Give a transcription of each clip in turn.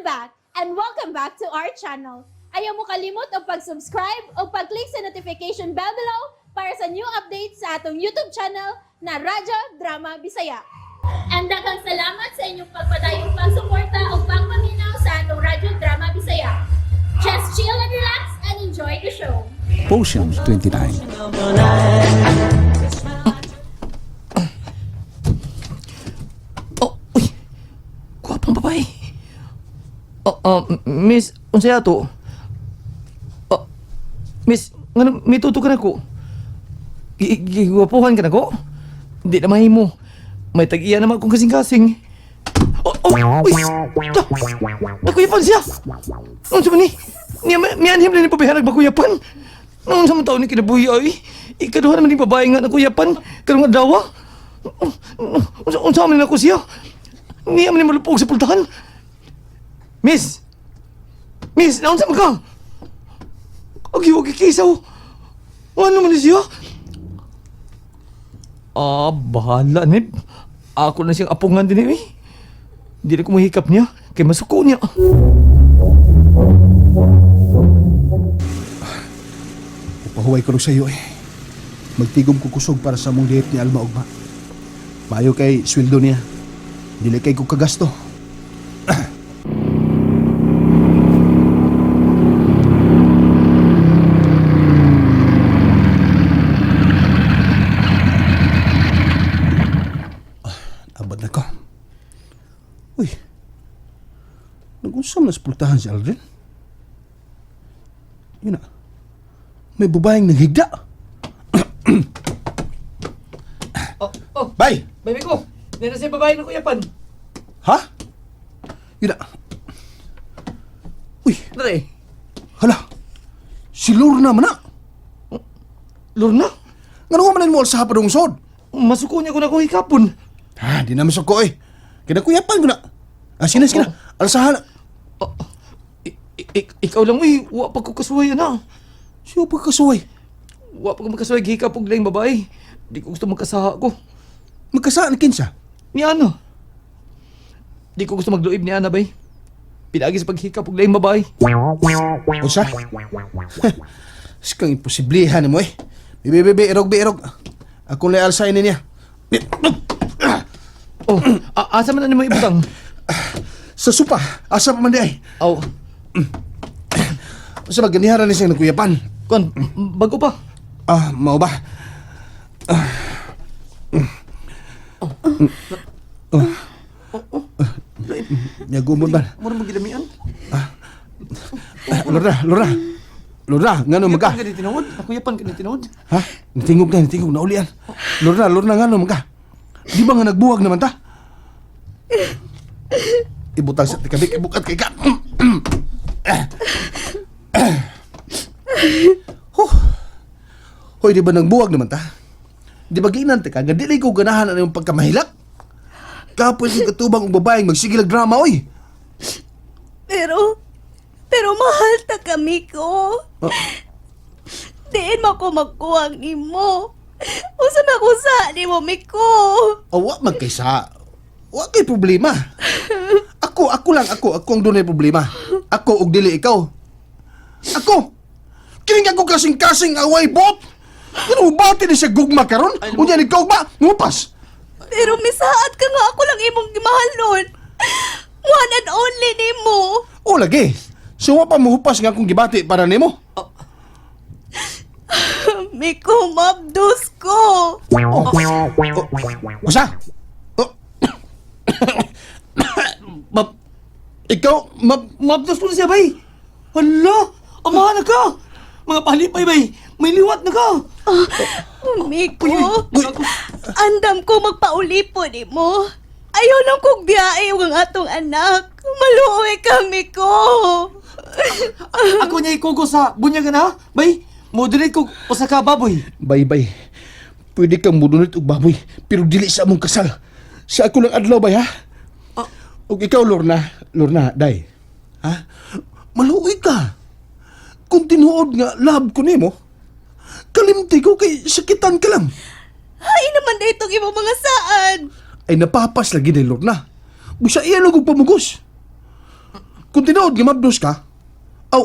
I'm back and welcome back to our channel. Ayaw mo kalimot og pag-subscribe o pag-click sa notification bell below para sa new updates sa atong YouTube channel na Radyo Drama Bisaya. And daghang salamat sa inyong pagpadayong pagsuporta o pagpaminaw sa atong Radyo Drama Bisaya. Just chill and relax and enjoy the show. Potion 29. Oh, uy. Gwapong babae. Oh, oh, miss, unsay ato? Oh, miss, ngano mituto ka nako? Gigwapuhan ka nako? Di na mahimo. May tag-iya naman akong kasing-kasing. Oh, oh, uy! Ta! Nakuyapan siya! Unsa man ni? Niya, mianhim na ni pabihan nagbakuyapan. Unsa man taon ni kinabuhi ay? Ikaduha naman ni babae nga nakuyapan. Karong adlaw. Unsa man nako siya? Niya man ni malupog sa pultahan. Miss! Miss, naunsa man ka? Agi, wag kikisaw. Ano man ni siya? Ah, bahala ni. Ako na siyang apungan din eh. Hindi na ko mahikap niya. Kay masuko niya. Upahuway ko sa iyo eh. Magtigom ko kusog para sa mong date ni Alma Ugma. Maayo kay sweldo niya. Dili kay ko kagasto. Ah, abad na ko. Uy. Nag-usam na sa pultahan si Aldrin. Yun na. May babaeng naghigda. Oh, oh, Bay! baby ko. Nena siya babae ng kuyapan. Ha? Yun na. Uy, Dre, hala. Si Lorna man na. Lorna, Ngano nga man mo sa hapadong sod? masuko niya ko na ko hikapon. Ha, di na masuko eh. Kinakuyapan ko na. Ah, sina, sina. Alsahan na. Oh, ikaw lang, uy. Wa pa ko kasuway na. Siya pa kasuway. Wa pa ko makasuway gihikap og laing babae. Di ko gusto magkasaha ko. Magkasaan kinsa? Ni Ana. Di ko gusto magluib ni Ana, bay. Pinagi sa paghikap og laing babae. Usa? Sikang imposiblihan mo eh. Bibi, bibi, irog, bi, irog. Akong lay alsahin niya. Oh, asa man na nimo ibutang? Sa supa, asa pa man di ay. Aw, Sa maganihara ni siyang nagkuyapan. kuan, bago pa. Ah, mao ba? Ah. Nyagumon ba? Mura mo gidamian. Ah, Lorna, Lorna. Lorna, ngano man ka? Kuyapan ka ni tinuod? Ako yapan ka ni tinuod? Ha? Natingog na, natingog na ulian. Lorna, Lorna, ngano man ka? Di ba nga nagbuwag naman ta? Ibutang sa tikabik, ibukat kay ka. Huh. Hoy, di ba nagbuwag naman ta? Di ba giinan ta ka? Nga dili ko ganahan ang iyong pagkamahilak. Kapoy sa katubang og babaeng magsigilag drama, oy. Pero, pero mahal ta kami ko. Oh. Diin mo ko magkuwang nimo. Usa na ko sa nimo, Miko. O, wa man kay sa. Wa kay problema. Ako, ako lang, ako, ako ang dunay problema. Ako og dili ikaw. Ako. Kining ako kasing-kasing away bot. Ano bati ni siya gugma karon? Unya ni gugma, ngupas. Pero misaad ka nga ako lang imong gimahalon. One and only nimo. O lagi. So wa pa mohupas nga akong gibati para nimo. Miko, mabdos ko. Oh. Oh. Usa? Oh. Mab Ikaw, mab mabdos po na siya, bay. Hala, amahan na ka. Mga palipay, bay. May liwat na ka. Miko, andam ko magpauli po nimo. Ayaw lang kong biyae ang atong anak. Maluoy kami ko. Ako niya ikugo sa bunyag na, bay. Moderate ko usa ka baboy. Bay bay. Pwede kang mudunit og baboy, pero dili sa among kasal. Sa ako lang adlaw bay ha. Og ikaw Lorna, Lorna, day. Ha? Maluoy ka. Kung tinuod nga love ko nimo, kalimti ko kay sakitan ka lang. Hay naman na itong imong mga saan. Ay napapas lagi day Lorna. Busa iya lang og pamugos. Kung tinuod nga mabdos ka, aw,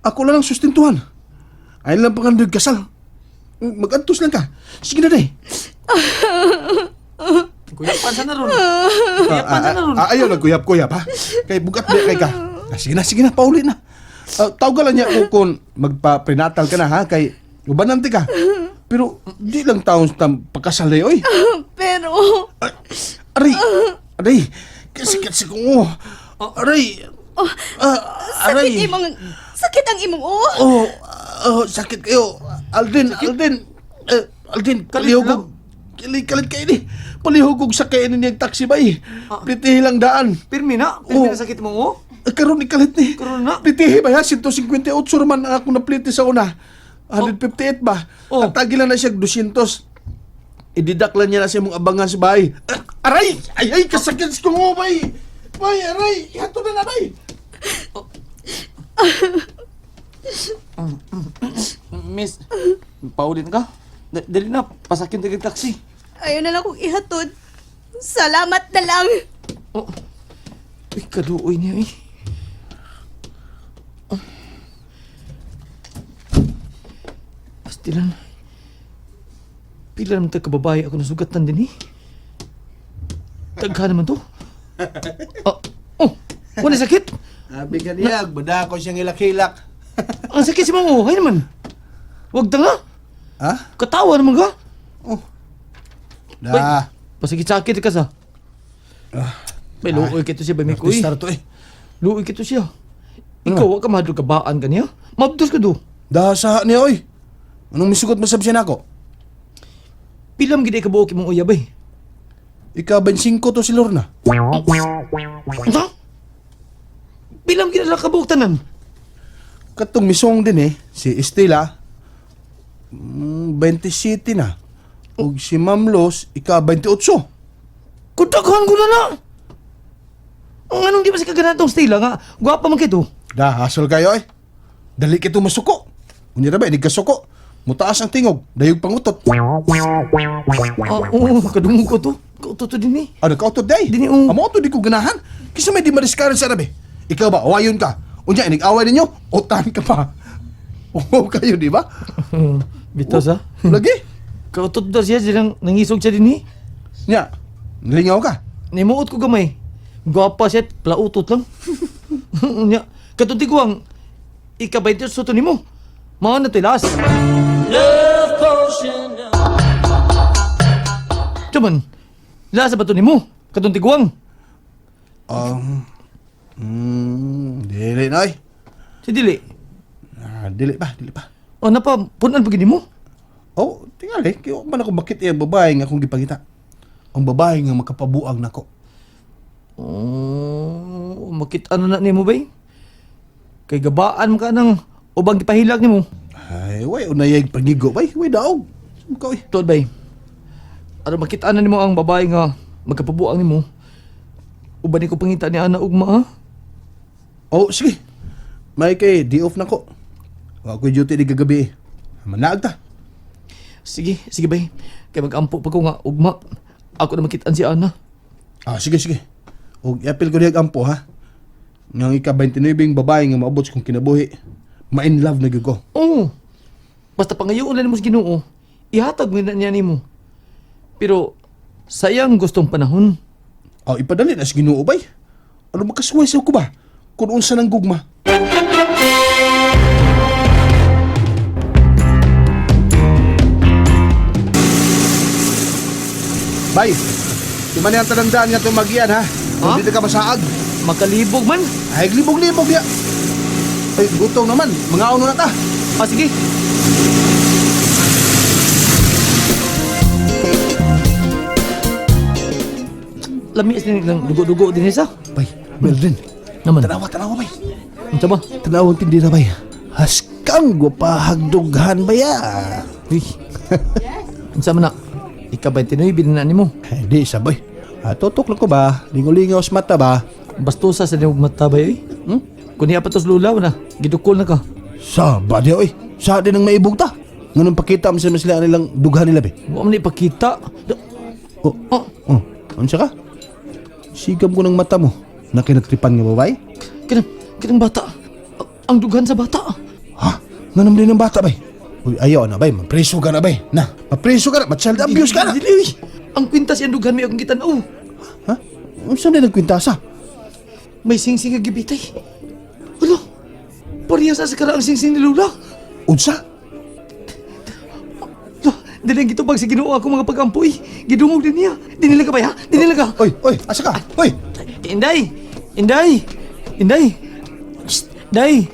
ako lang ang sustentuhan. Ay lang pangandoy kasal. Magantos lang ka. Sige na, day. Kuyapan sa na ron. Kuyapan sa na ron. Ayaw lang kuyap-kuyap, ha? Kay bugat di kay ka. Sige na, pauli na. Tawag lang niya ko kung magpa-prenatal ka na, ha? Kay ubanante ka. Pero di lang taon tam pagkasal day, oy. Pero, Aray! Aray! Kasikit sa kong. Aray! sakit Aray! imong, sakit ang imong oh. Oh, oh, sakit kayo. Alden, Alden. Eh, Alden, palihugog. Kalit kayo ni. Palihugog sa kayo ni niyang taxi bay. Plitihi lang daan. Pirmi na. Pirmi Oh. na sakit mo oh. Karon ni kalit ni. Karon na. Plitihi ba ya? 158 raman ang ako napliti sa una. 158 ba? Oh. At tagi lang na siya 200. Ididak lang niya na siya mong abangan sa bahay. Aray! Ay, ay, kasakit ko mo, bay! Bay, aray! Ihato na na, bay! Miss, paulin ka. Dali na, pasakin tayo taxi. Ayaw na lang kong ihatod. Salamat na lang. Oh. Uy, kaluoy niya eh. Oh. Pastilan. Pila naman tayo kababae ako nasugatan din eh. Tagka naman to. Oh, oh, wala sakit. Sabi ka niya, bada ko siyang ilak-hilak. Ang sakit si Mango, hay naman. Wag ta nga. Ha? Katawa naman ka. Oh. Da. Pasakit-sakit ka sa. May luoy kito siya ba, Mikoy? Artista to eh. Luoy kito siya. Ikaw, wa ka mahadlok kabaan ka niya. Mabdos ka do. Da sa niya oy. Anong misugot mo sab siya nako? Pilam gid ka buok imong uyab eh. Ika 25 to si Lorna. Unsa? Pilam gid lang kabuok tanan. Katong misong din eh, si Estela, 27 na. Ug si Ma'am Los, ika 28. Kudaghan ko na na. Ang anong di ba sa kaganahan tong Stella nga? Gwapa man kito. Da, hasol kayo eh. Dali kito masuko. Unya ra ba, inig kasuko. Mutaas ang tingog, dayog pangutot. Ah, oo, kadungog ko to. Kauto to din eh. Ano ka auto day? Dini, oh. Amo to di ko ganahan. Kisa may di ma-discourage sa arabe. Ikaw ba, awayon ka. Unya, inig away ninyo, otan ka pa. Oo kayo, di ba? Bitas ah. Lagi. Kautot daw siya, silang nangisog siya din eh. Nya, nalingaw ka. Nimuot ko gamay. Gwapa siya, plautot lang. Nya, katunti ko ang ika-28 to nimo. Mao na to ilas. Cuman, lasa ba to nimo? Katunti ko ang. Dili na ay. Si dili. Dili pa, dili pa. O napa, punan pa gid nimo? Oh, tingali, kaya man ako bakit ang babae nga akong gipangita. Ang babae nga makapabuang nako. Oh, makita na na nimo bay. Kay gabaan man ka ng ubang gipahilak nimo. Ay, way, unayag pangigo, bay, way daog. Saan ka, oy? Tuod bay. Aron makita na nimo ang babae nga magkapabuang nimo. Uban ni ko pangita ni Ana ugma ha. Oh, sige. May kay, di off na ko. Wa ko'y duty di gagabi eh. Manaag ta. Sige, sige bay. Kay magampo pa ko nga ugma. Ako na makitaan si Ana. Sige, sige. Og iapil ko dihag ampo, ha? Nga ika-29 babae nga maabot sa kong kinabuhi. Ma-in love na gyud ko. Oo. Basta pangayoon lang nimo sa Ginoo. Ihatag mo na niya nimo. Pero sayang gustong panahon. Oh, ipadali na sa Ginoo bay. Ano makasuway sa ko ba? Kung unsa nang gugma. Bay, di man ang tanandaan nga itong magian ha. Kung Ha? dito ka masaag. Makalibog man. Ay, libog-libog ya. Ay, gutom naman. Mga ano na ta. Ah, sige. Lami is lang dugo-dugo din isa. Bay, Melvin. Naman. Tanawa, tanawa, bay. Unsa ba? Tanawang tindira, bay. Haskang gupahagdughan ba ya? Uy. Unsa man na? Ika 29 na nimo. Ay, di, sabay. Tutok lang ko ba? Lingaw-lingaw sa mata ba? Bastusa sa niyog mata ba eh? Kun niya pa tos lulaw na, gidukol na ka. Sa ba di, oy? Sa di nang maibog ta? Nganong pakita mo sila sila nilang dughan nila, be? Wa man ipakita. Oh, Oh, oh, unsa ka? Sigam ko ng mata mo. Na kinatripan nga babae? Kanang, kanang bata. Ang dughan sa bata. Ha? Nga naman din ang bata, bay. Uy, ayaw na, bay. Mapreso ka na, bay. Na, mapreso ka na. Ma-child abuse ka na. Dili, uy. Ang kwintas iyang dughan may akong gitan-aw. Ha? Unsa na nagkwintasa? May singsing nga gibitay. Hala, parehas sa karaang singsing ni Lula. Unsa? Hala, dili ang gitubag sa Ginoo ako mga pagampoy. Gidungog din niya. Dinila ka ba, ha? Dinila ka. Oy, oy, asa ka? Oy! Inday! Inday! Inday! Shh! Day!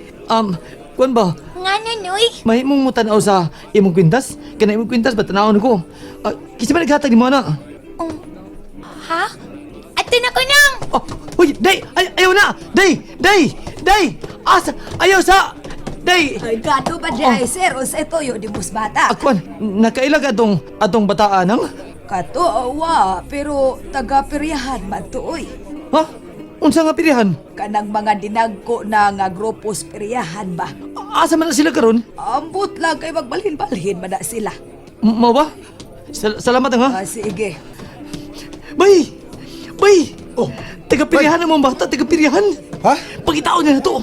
Kuan ba? Nga nunoy. May mong mutanaw sa imong kwintas? Kana imong kwintas ba tanawon ko? Kinsa man naghatag nimo ana? Ha? Ato na ko nang! Oh, uy, day! Ay, ayaw na! Day! Day! Day! Asa! Ayaw sa! Day! Ay, gato ba di ay, sir? Unsa ito yun, di bus bata? Akuan, nakaila ka atong atong bataan ang? Kato, awa, pero taga-peryahan man to, oy. Ha? Unsa nga pirihan? Kanang mga dinagko na nga grupos peryahan ba? Asa man na sila karon? Ambot lang kay magbalhin-balhin man na sila. Mao ba? Salamat ang ha. Ah, sige. Bay! Bay! Oh, Taga-pirihan ang mga bata, taga-pirihan. Ha? Pagkitaon niya na to.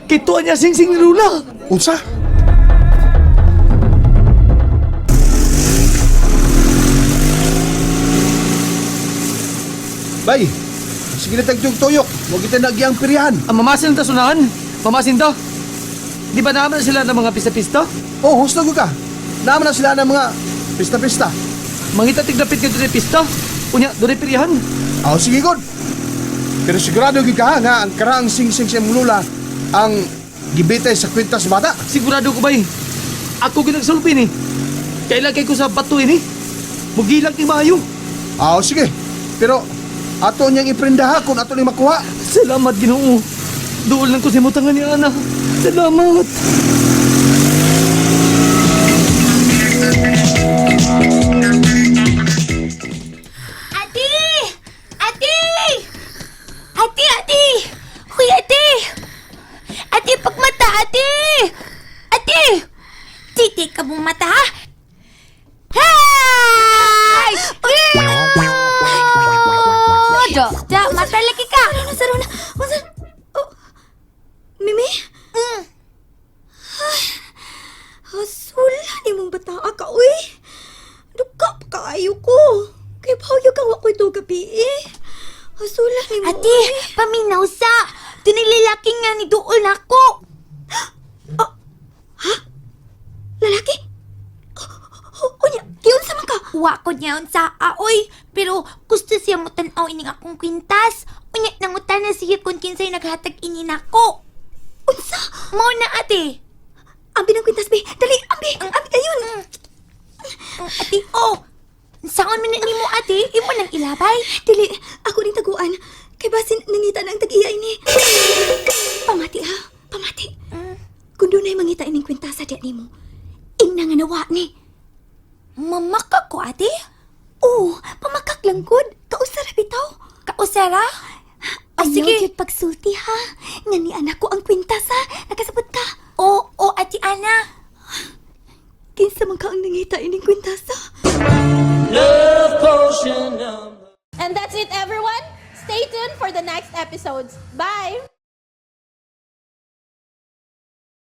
Kay tuwa niya sing-sing ni Lula. Unsa? Bay, sige na tagtuyok tuyok. Huwag kita nagyang pirihan. Ang mamasin ta sunahan. Mamasin ta. Di ba naman sila ng mga pista-pista? Oh, husto ko ka. Naman na sila ng mga pista-pista. Mangita tigdapit ka doon pista. Unya, doon pirihan. Oh, sige, good. Pero sigurado gyud ka ha, nga ang karaang sing-sing sa imong lula ang gibitay sa kwintas bata. Sigurado ko bay. Ako ginagsulpi ni. Kailan kay ko sa bato ini. Mugilag ni Mayo. Ah, sige. Pero ato niyang iprinda ha kung ato niyang makuha. Salamat Ginoo. Duol lang ko sa imong tangan ni Ana. Salamat. Ate! Ate! Ate, ate! Huy, ate! Ate, pagmata, ate! Ate! Titi ka mong mata, ha? Hi! Da, da, mata lagi ka! Ano, saruna? Unsa? Oh, Mimi? Mm. Hasula ni mong bataa ka, uy. Duka pa kaayo ko. Kay pahuyo kang wakoy to gabi eh. Hasula ni mo. Ate, paminaw sa! Dunay lalaki nga ni Duol nako! Oh, Lalaki? Oh, Unya, giunsa man ka? Wa ko niya sa aoy, pero gusto siya mo tan-aw ining akong kwintas. Unya nangutan na siya kung kinsay naghatag ini nako. Unsa? Mao na ate. Ambi ng kwintas, be. Dali, ambi. Ambi dayon. Ate, oh. Saon man na nimo ate, imo nang ilabay. Dili, ako ning taguan. Kay basin nangita na ang tag-iya ini. Pamati ha, pamati. Kung dunay mangita ining kwintasa diya nimo, ingna nga nawa ni. Mamakak ko ate. Oo, pamakak lang gud. Kausara bitaw. Kausara? Oh, sige. sige. Ayaw pagsulti ha. Nga ni anak ko ang kwintas ha. Nakasabot ka. Oo, oh, ate Ana. Kinsa man ka ang nangita ining kwintasa? And that's it, everyone. Stay tuned for the next episodes. Bye!